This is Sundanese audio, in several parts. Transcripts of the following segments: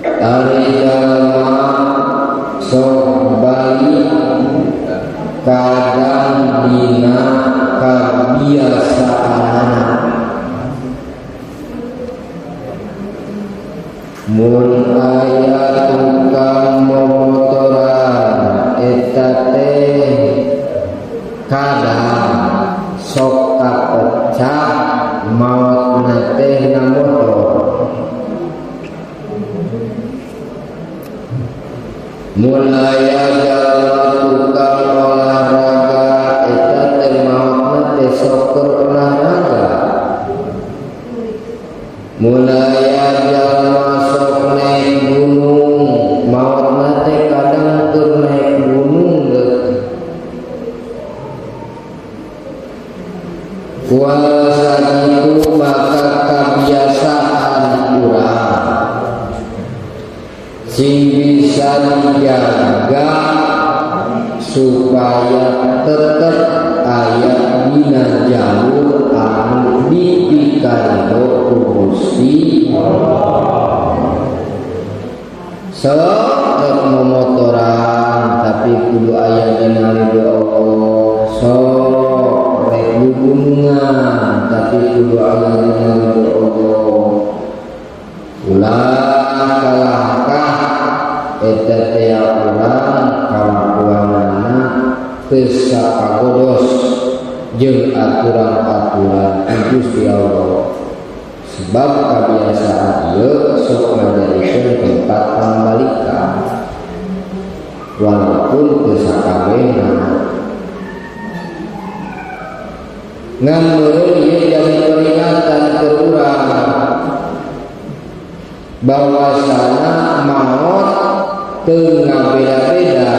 Ari jalma sok balik kadang dina kabiasaanana. Mun aya tukang momotoran eta teh kadang sok kapecah maotna teh na motor. Mun aya jalma tukang olahraga eta teh maotna teh sok keur olahraga. Mun aya jalma sok naik gunung maotna teh kadang keur naik gunung geus. Kuasa itu maka kebiasaan urang sing bisa dijaga supaya tetep aya dina jalur anu dipikarido ku Gusti Allah. Sok rek momotoran tapi kudu aya dina ridho Allah. Sok rek gunungan tapi kudu aya dina ridho Allah. Ulah kalahkah eta teh urang kalakuanana teu sapagodos jeung aturan-aturan Gusti Allah. Sebab kebiasaan ieu sok ngajadikeun tempat pambalikan walaupun teu sakabehna. Ngan meureun ieu jadi peringatan ke urang bahwasana maot teu ngabeda-beda,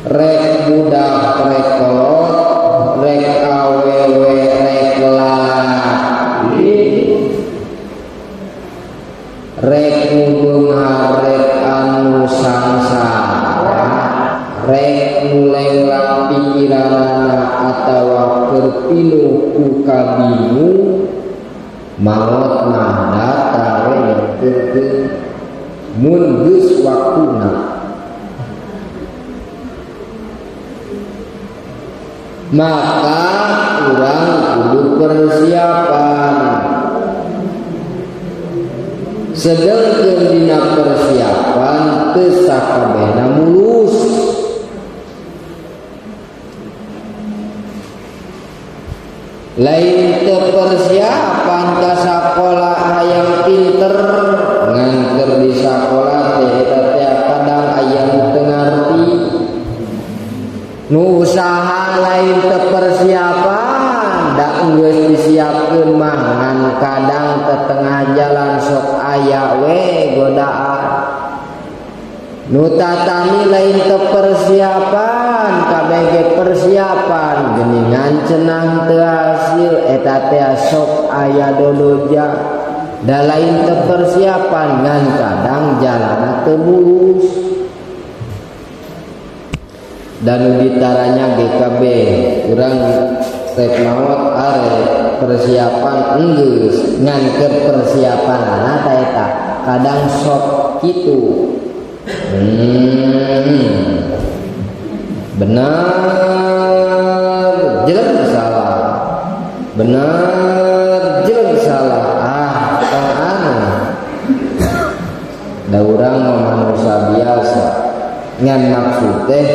rek budak rek kolot, rek awewe rek lalaki, rek nu beunghar rek anu sangsara, rek nu lenglang pikiranana atawa keur pinuh ku kabingung, maot mah datang we nyengkeurkeun mun geus waktuna. Maka urang kudu persiapan. Sedengkeun dina persiapan teu sakabehna mulus. Lain teu persiapan ka sakola hayang pinter, ngan keur di sakola teh eta teh kadang aya nu teu ngarti. Nu usaha lain teu persiapan, da geus disiapkeun mah ngan kadang ke tengah jalan sok aya we godaan. Nu tatani lain teu persiapan, kabeh ge persiapan geuningan cenah teu hasil eta teh sok aya dodoja. Da lain teu persiapan ngan kadang jalanna teu mulus. Dan ditaranya GKB urang rek maot are persiapan enggeus ngan keur persiapanana ta eta kadang sok kitu. Benar jelek salah, benar jelek salah, ah tong aneh. Da urang mah manusia biasa ngan maksud teh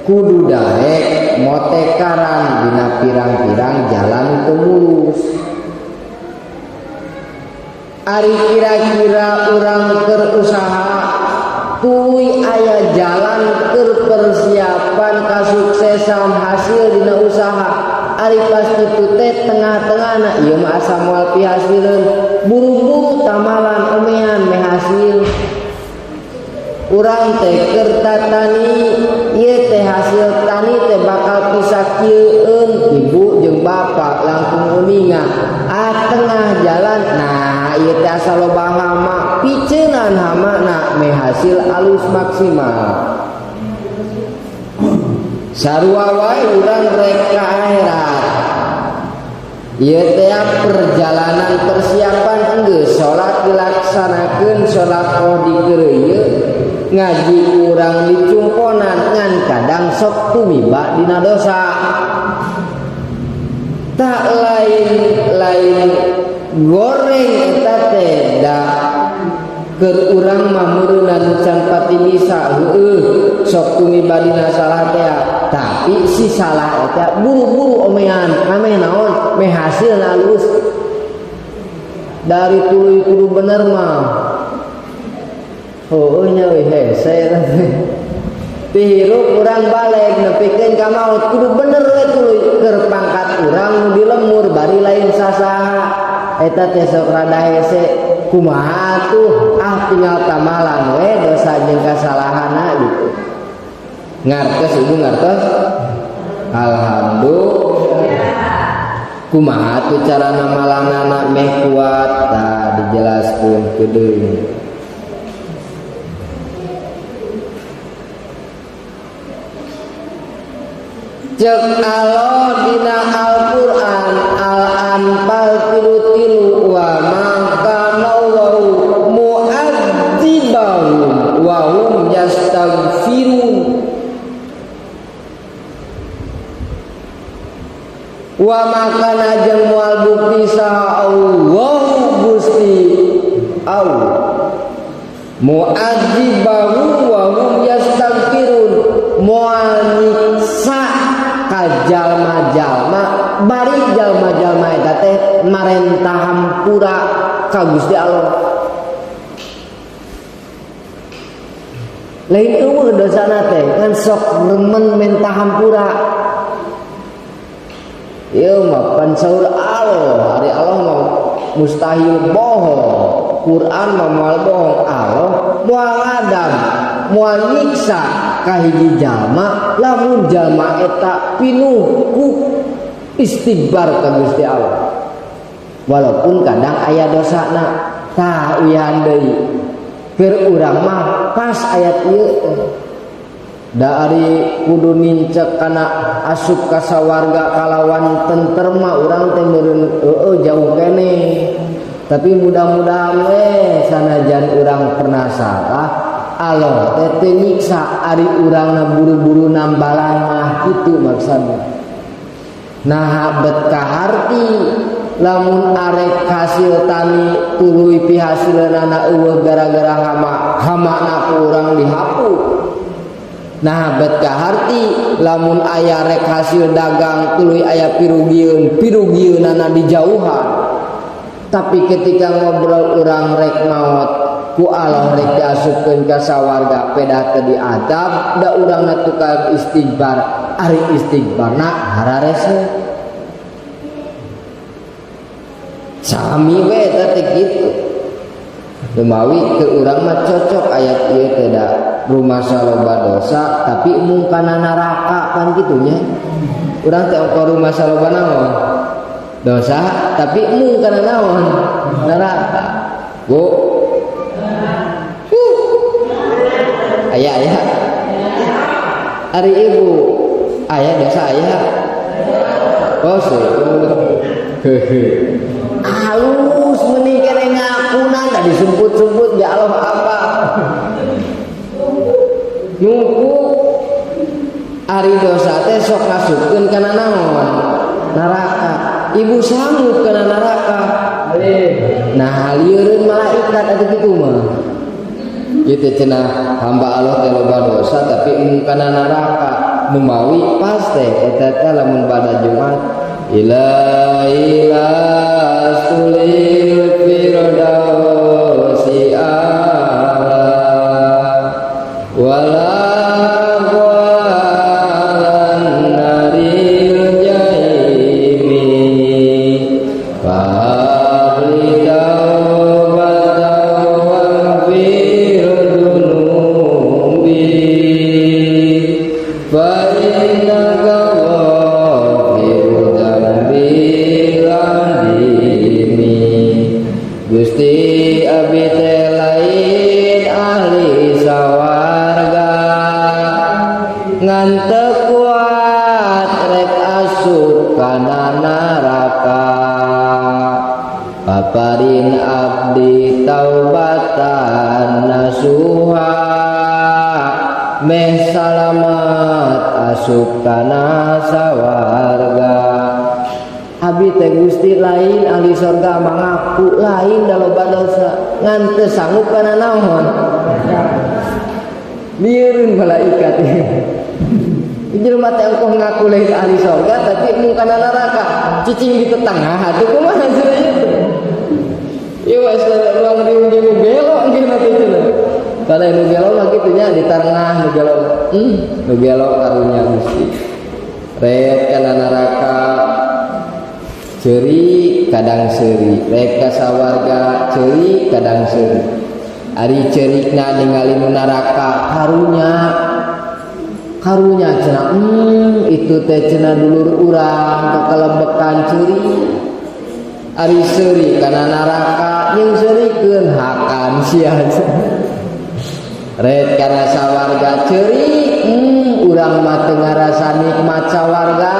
kudu daek motekaran dina pirang-pirang jalan teu mulus. Ari kira-kira urang keur usaha tuluy aya jalan keur persiapan kasuksesan hasil dina usaha. Ari pas kitu teh tengah-tengahna ieu mah asa moal pihasileun, buru-buru tamalan omean meh hasil. Urang teh keur tatani ieu teh hasil tani teh bakal pisakieueun ibu jeung bapak langkung uninga. Ah tengah jalan nah ieu teh asa loba hama, piceunan hamana meh hasil alus maksimal. Sarua wae urang rek ka akhirat. Ieu teh perjalanan persiapan enggeus salat dilakonan dilaksanakeun sedekah dikeureuyeun ngaji urang dicungkonan ngan kadang sok tumiba dina dosa. Tak lain-lain goreng eta teh da keur urang mah meureunna can pati bisa heueuh sok tumiba dina salah teh, tapi si salah eta buru-buru omean ameh naon meh hasilna alus dari tuluy kudu bener mah heueuh nya we hese pihirup urang balik nepikeun ka maut kudu bener we tuluy keur pangkat urang nu di lemur bari lain sasaha eta teh sok rada hese kumaha tuh ah tinggal tamalan we dosa jeung kasalahanna gitu. Ngartos ibu ngartos? Alhamdulillah. Kumaha tuh cara namalanana meh kuat tah dijelaskeun kudu. Cek Allah dina Al-Qur'an Al-Anfal 33 wa ma kana Allahu mu'adzibahum wa hum yastaghfirun. Wa makana jeung moal bukti saha Allah Gusti Allah mu'adzibahum wa hum yastaghfirun moal nyiksa ka jalma-jalma bari jalma-jalma eta teh marentah hampura ka Gusti Allah. Lain eueuh dosana teh ngan sok remen menta hampura. Ieu mah pan saur Allah, ari Allah mah mustahil bohong. Quran mah moal bohong, Allah moal ngadam, moal nyiksa ka hiji jalma lamun jalma eta pinuh ku istighfar ka Gusti Allah. Walaupun kadang aya dosana, tah uyahan deui. Keur urang mah pas ayat ieu teh. Da ari kudu nincek kana asup ka sawarga kalawan tenterma urang teh meureun heueuh jauh keneh. Tapi mudah-mudahan we sanajan urang pernah salah Allah teh teu nyiksa ari urangna buru-buru nambalan mah kitu maksudna. Nah bet kaharti lamun arek hasil tani tuluy pihasileunana eueuh gara-gara hama, hamana ku urang dihapus. Nah bet kaharti lamun aya rek hasil dagang tuluy aya pirugieun, pirugieunana dijauhan. Tapi ketika ngobrol urang rek maot ku Allah rek diasupkeun ka sawarga pedah teu diadab da urangna tukang istighfar, ari istighfarna hararese. Sami we eta teh kitu. Lumawi ke urang mah cocok ayat ieu teh da rumasa loba dosa tapi mung kana neraka kan kitu nya. Urang teh ongko rumasa loba naon? Dosa tapi mung kana naon? Neraka. Bu. Aya aya. Ari ibu aya dosa aya. Oh seueur. Hehe. Halus meni kene ngakunan da disumput-sumput ya Allah apa. Nyungku ari dosa teh sok ngasupkeun kana naon? Neraka. Ibu sanggup kana neraka. Nah lieureun malaikat atuh kitu mah. Kitu cenah hamba Allah teh loba dosa tapi mung kana neraka. Numawi pas teh eta teh lamun pada Jumat ila ila sulil firdausi ala wala walan naril jaimi fabli taubatan wa fir dunubi fa innaka ghafiru dzambil azimi. Gusti abi teh lain ahli sawarga ngan teu kuat rek asup kana neraka. Paparin abdi taubat taubatan nasuha, meh salamat asup kana sawarga. Abi teh Gusti lain ahli surga, mangaku lain da loba dosa, ngan teu sanggup kana naon. Lieureun malaikat. Jelema teh engkoh ngaku lain ahli surga tapi mung kana neraka, cicing di tetangga atuh kumaha cenah ieu. Ieu wes ruang riung jeung nu gelo engke teh cenah. Kada nu gelo mah kitu nya di tengah nu gelo. Nu gelo karunya Gusti. Rek kana neraka ceuri kadang seuri, rek ka sawarga ceuri kadang seuri. Ari ceurikna ningali nu neraka karunya, karunya cenah, itu teh cenah dulur urang kekelebekan ceuri. Ari seuri kana neraka jeung seurikeun hakan sia. Rek kana sawarga ceuri, urang mah teu ngarasa nikmat sawarga.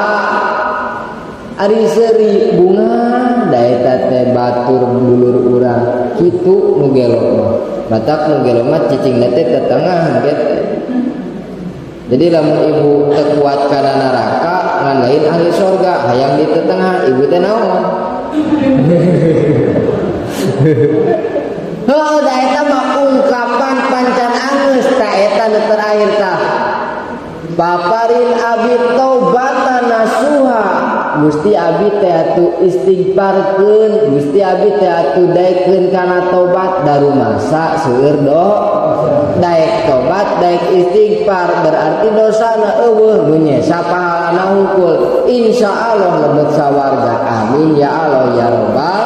Ari seuri bunga da eta teh batur dulur urang, kitu nu gelo mah. Matak nu gelo mah cicingna teh tetengah gitu. Jadi lamun ibu teu kuat kana neraka ngan lain ahli sorga hayang di tetengah, ibu teh naon? Heuh, da eta mah ungkapan pancan angeus ta eta nu terakhir tah. Paparin abi taubatan nasuha. Gusti abi teh atuh istighfarkeun, Gusti abi teh atuh daekeun kana tobat, darumasa seueur do. Daek tobat, daek istighfar berarti dosana eueuh, nu nyesa pahalana hungkul. Insyaallah lebet sawarga. Amin ya Allah ya Rabbal.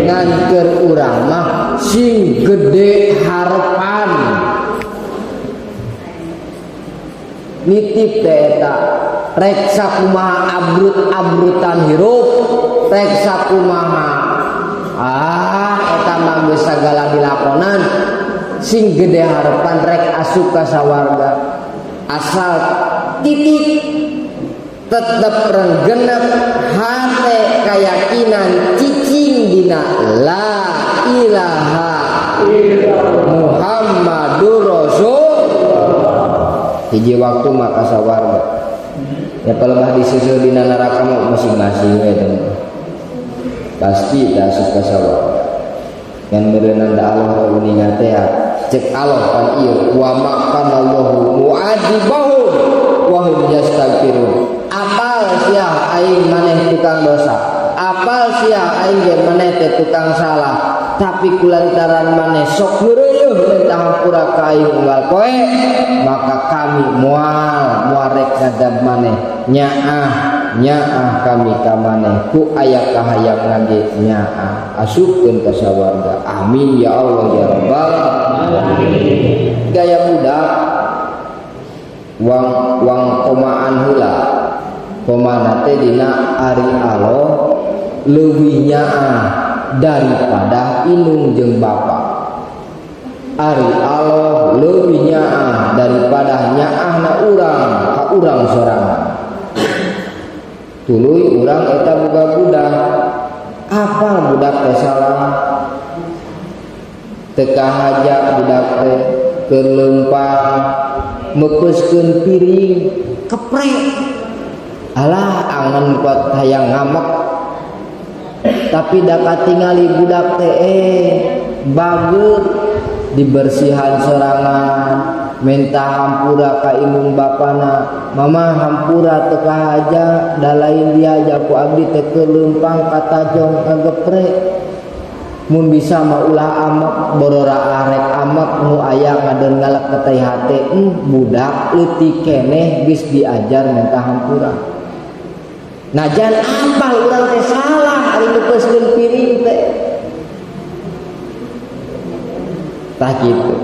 Ngan keur urang mah sing gede harepan. Nitip teh eta rek sakumaha abrut-abrutan hirup, rek sakumaha eta mah geus sagala dilakonan, sing gede harapan rek asup ka sawarga. Asal titik tetep renggenep hate keyakinan cicing dina la ilaha Muhammadur Rasul. Hiji waktu maka sawarga ya, pelebah disusul dina neraka mah masing-masing we teh pasti tak asup ka sawarga. Yang meureunana da Allah uninga teh cek Allah pan ieu wa ma kana Allahu mu'adzibahum wa hum yastaghfirun. Apal sia aing maneh tukang dosa, apal sia aing ge maneh teh tukang salah, tapi kulantaran maneh sok heureuh minta hampura ka aing unggal poe, maka kami moal moal rek ngadab maneh, nyaah nyaah kami ka maneh ku aya kahayang ge nyaah asupkeun ka sawarga. Amin ya Allah ya Rabbal alamin. Gaya budak wang wang komaan heula, komana teh dina ari Allah leuwih nyaah daripada indung jeung bapa, ari Allah leuwih nyaah daripada nyaahna urang ka urang sorangan. Tuluy urang eta boga budak, apal budak teh salah, teu kahaja budak teh keur leumpang meupeuskeun piring keprek, alah angan kuat hayang ngamek, tapi da katingali budak teh bagus dibersihan sorangan, minta hampura ka indung bapana, mama hampura teu kahaja da lain diaja ku abdi teh keur leumpang katajong kageprek, mun bisa mah ulah amek, borora arek amek nu aya ngadeun ngalek ka tai hate. Budak leutik keneh geus diajar minta hampura. Najan apal urang teh salah ari neupeuskeun piring teh tah kitu.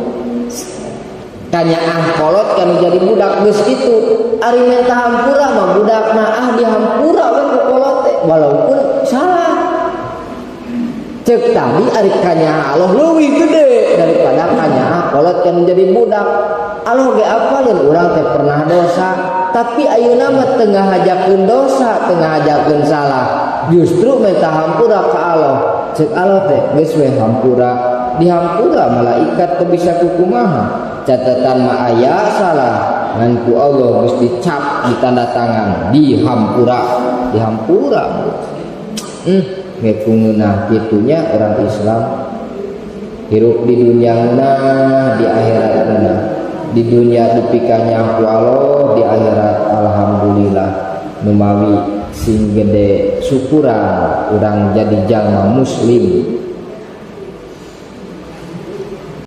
Kanyaah kolot kan jadi budak geus kitu, ari minta hampura mah budakna ah dihampura we ku kolot teh walaupun salah. Cek tadi ari kanyaah Allah leuwih gede daripada kanyaah kolot kan jadi budak. Allah ge apalin urang teh pernah dosa, tapi ayeuna mah teu ngahajakeun dosa, teu ngahajakeun salah, justru minta hampura ka Allah. Cek Allah teh geus we hampura. Dihampura malaikat teu bisa kukumaha, catatan mah aya salah, ngan ku Allah geus dicap, ditanda tangan, dihampura, dihampura. Ngeunah kitunya orang Islam hirup di dunia ngeunah, di akhirat ngeunah. Di dunia dipikanya ku Allah, di akhirat alhamdulillah. Numawi sing gede syukuran urang jadi jalma muslim.